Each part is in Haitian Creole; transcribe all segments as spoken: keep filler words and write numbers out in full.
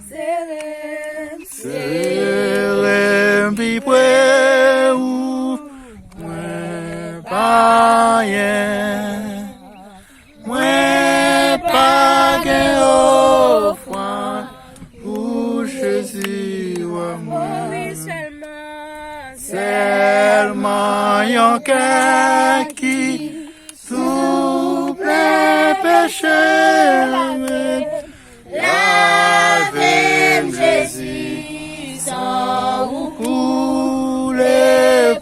Sere m pi pre ou, mwen pa anyen. Mwen pa gen ofrann pou Jezi wa mwen. Sèlman yon kè ki tou plen peche, lave m. Lave m, Jezi, san ou koule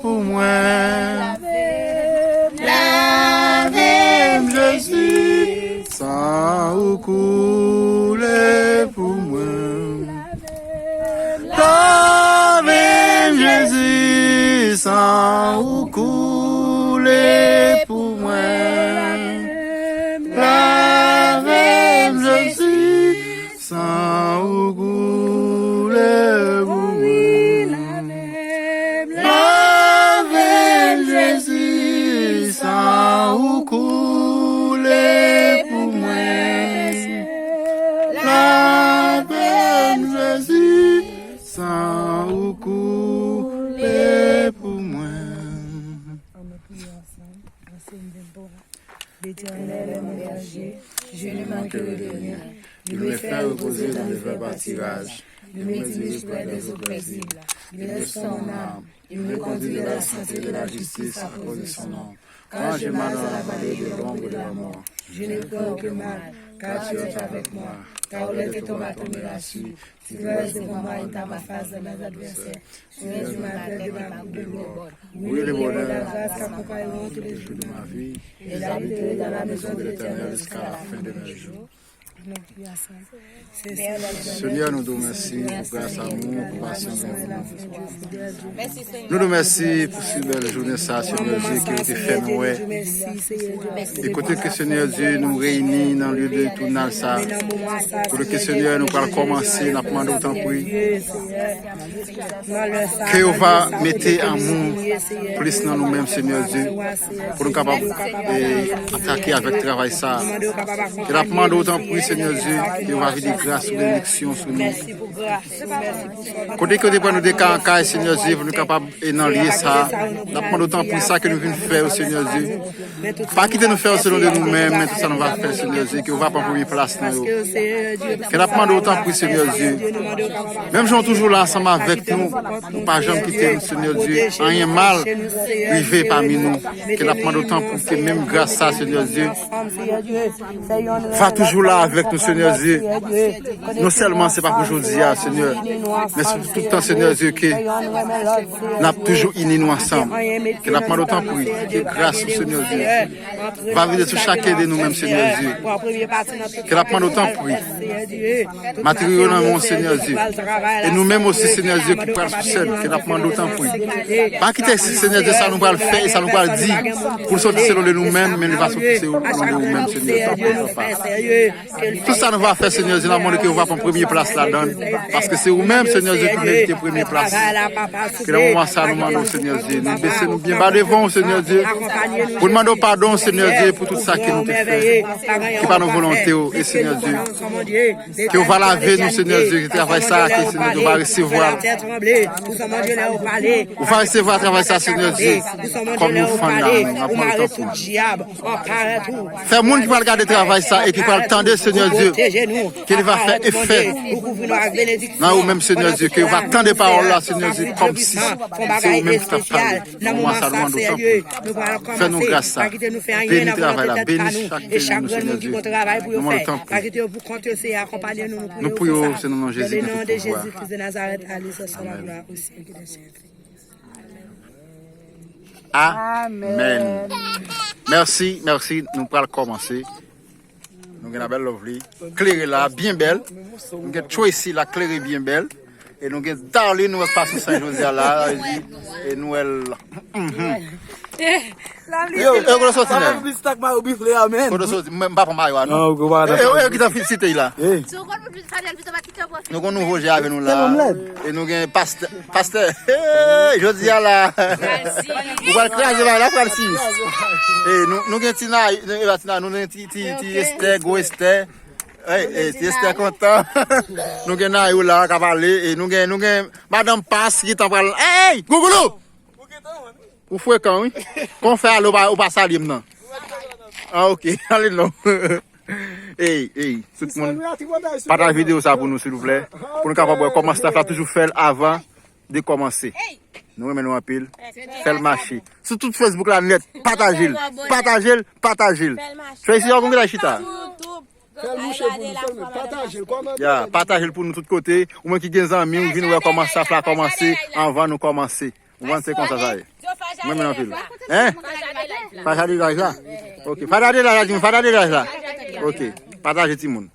pou mwen. Lave m, Jezi, san ou koule pou mwen. Lave m, Jezi, san ou koule pou mwen. Lave m, Jezi, san ou koule pou mwen. Lave m, Jezi, san ou koule pou mwen. Lave m, Jezi, san ou koule pou mwen. An nou priye ansanm. An Senm venntwa. L'Éternel est mon berger, je ne manquerai de rien. Il me fait reposer dans de verts pâturages. Il me dirige près des eaux paisibles. Il restaure mon âme. Il me conduit dans la sainteté et la justice à cause de son nom. Quand je marche dans la vallée de l'ombre de la mort, je ne crains aucun mal, car tu es avec moi. Ta houlette et ton bâton me rassurent. Tu dresses devant moi une table en face de mes adversaires. Tu es du mal de ma coupe de l'or. Oui, le bonheur et la grâce t'accompagneront tous les jours de ma vie, et j'habiterai dans la maison de l'Éternel jusqu'à la fin de mes jours. Senyè, nou di w mèsi pou gras, amou, konpasyon, bonte. Nou di w mèsi pou si bèl jounen sa, Senyè Dye, ke w te fè nou wè. E kote ke, Senyè Dye, nou reyini nan lye de tounaj sa, kote ke, Senyè, nou pral kòmanse, n ap mande w tanpri ke w va mete amou plis nan nou menm, Senyè Dye, pou nou kapab, e, atake avèk travay sa. Ke n ap mande w tanpri, Senyè Dye, ke w va vide gras ou benediksyon sou nou. Kote ke w te pran nou de kay an kay, Senyè Dye, pou nou kapab, e, nan lye sa, n ap mande w tanpri sa ke nou vin fè yo, Senyè Dye. Pa kite nou fè yo selon de nou menm, men tout sa nou va fè, Senyè Dye, ke w va pran premye plas nan yo. Ke n ap mande w tanpri, Senyè Dye. Menm jan w toujou la ansanm avèk nou, ou pa janm kite nou, Senyè Dye. Anyen mal rive pami nou. Ke n ap mande w tanpri ke menm gras sa, Senyè Dye, va toujou la avèk nou, Senyè Dye. Non sèlman se pa pou jodi a, Senyè, men se pou tout tan, Senyè Dye, ke n ap toujou ini nou ansanm. Ke n ap mande w tanpri ke gras ou, Senyè Dye, va vide sou chaken de nou menm, Senyè Dye. Ke n ap mande w tanpri, materyo nan men w, Senyè Dye. E nou menm osi, Senyè Dye, ki pral sou sèn, ke n ap mande w tanpri. Pa kite, Senyè Dye, sa nou pral fè e sa nou pral di pou l soti selon de nou menm, men li va soti selon de ou menm, Senyè. Tanpri, papa. Tout sa nou va fè, Senyè Dye, n ap mande ke ou va pran premye plas ladan l, paske se ou menm, Senyè Dye, ki merite premye plas. Ke nan moman sa, nou mande w, Senyè Dye, nou bese nou byen ba devan w, Senyè Dye, pou n mande w padon, Senyè Dye, pou tout sa ke nou te fè, ki pa nan volonte w, e Senyè Dye, ke ou va lave nou, Senyè Dye, ke travay sa, ke Senyè Dye, ou va resevwa l. Ou va resevwa travay sa, Senyè Dye, kòm yon fann nan nou, n ap mande w tanpri. Fè moun ki pral gade travay sa e ki pral tande, Senyè Dye, ke li va fè efè nan ou menm, Senyè Dye, ke yo va tande pawòl la, Senyè Dye, kòmsi se ou menm ki t ap pale. Nan moman sa, nou mande w tanpri, fè nou gras sa. Beni travay la, beni chak de nou, Senyè Dye. Nou mande w tanpri. Nou priye w, se nan non Jezi ki gen tout pouvwa. Amèn. Amèn. Mèsi, mèsi. Nou pral kòmanse. Nou gen Abel Lovely. Klere la, byen bèl. Nou gen Tracy la, klere byen bèl. E nou gen Darlene, nou wè k pa sou sèn jodi a la. E nou wè l. Mhm. Yo, e kote w soti, nèg? Papa Bibis tak Mayo Bifle a, men. Kote w soti? M pa pran mayo a, non. Non, ou pa. E, e, e, ki t ap site la? Eh. Si w konn Bibis, Fadel, pito pa kite w pran. Nou gen nouvo je avè nou la. E nou gen pastè, pastè. Hey, jodi a la. Ou pral kraze bagay la, Francis. E nou, nou gen Tina, e pa Tina, nou gen ti, ti, ti Estè, gwo Estè. Hey, hey, ti Esther kontan. Nou gen Nayou la k ap pale, e nou gen, nou gen madanm Pas ki tan pral. Hey, hey, Gougoulou! Ou frekan, wi. Kon fè ale, ou pa, ou pa salye m nan. Ah, ok. Ale non. Hey, hey, tout moun. Pataje videyo sa pou nou, silvouplè. Pou nou kapab wè kòman staff la toujou fè l avan de kòmanse. Nou renmen nou anpil. Fè l mache. Sou tout Facebook la nèt. Pataje l. Pataje l. Pataje l. Tracy, ou konn ki la chita? Fè l mouche pou nou, fè l mouche. Pataje l, kòmante. Ya, pataje l pou nou tout kote. Ou menm ki gen zanmi, ou vin wè kòman staff la kòmanse anvan nou kòmanse. Ou konprann se konsa sa ye. Mwen menm anpil. Hein? Pataje live la. Ok, pataje live la, timoun, pataje live la. Ok, pataje timoun.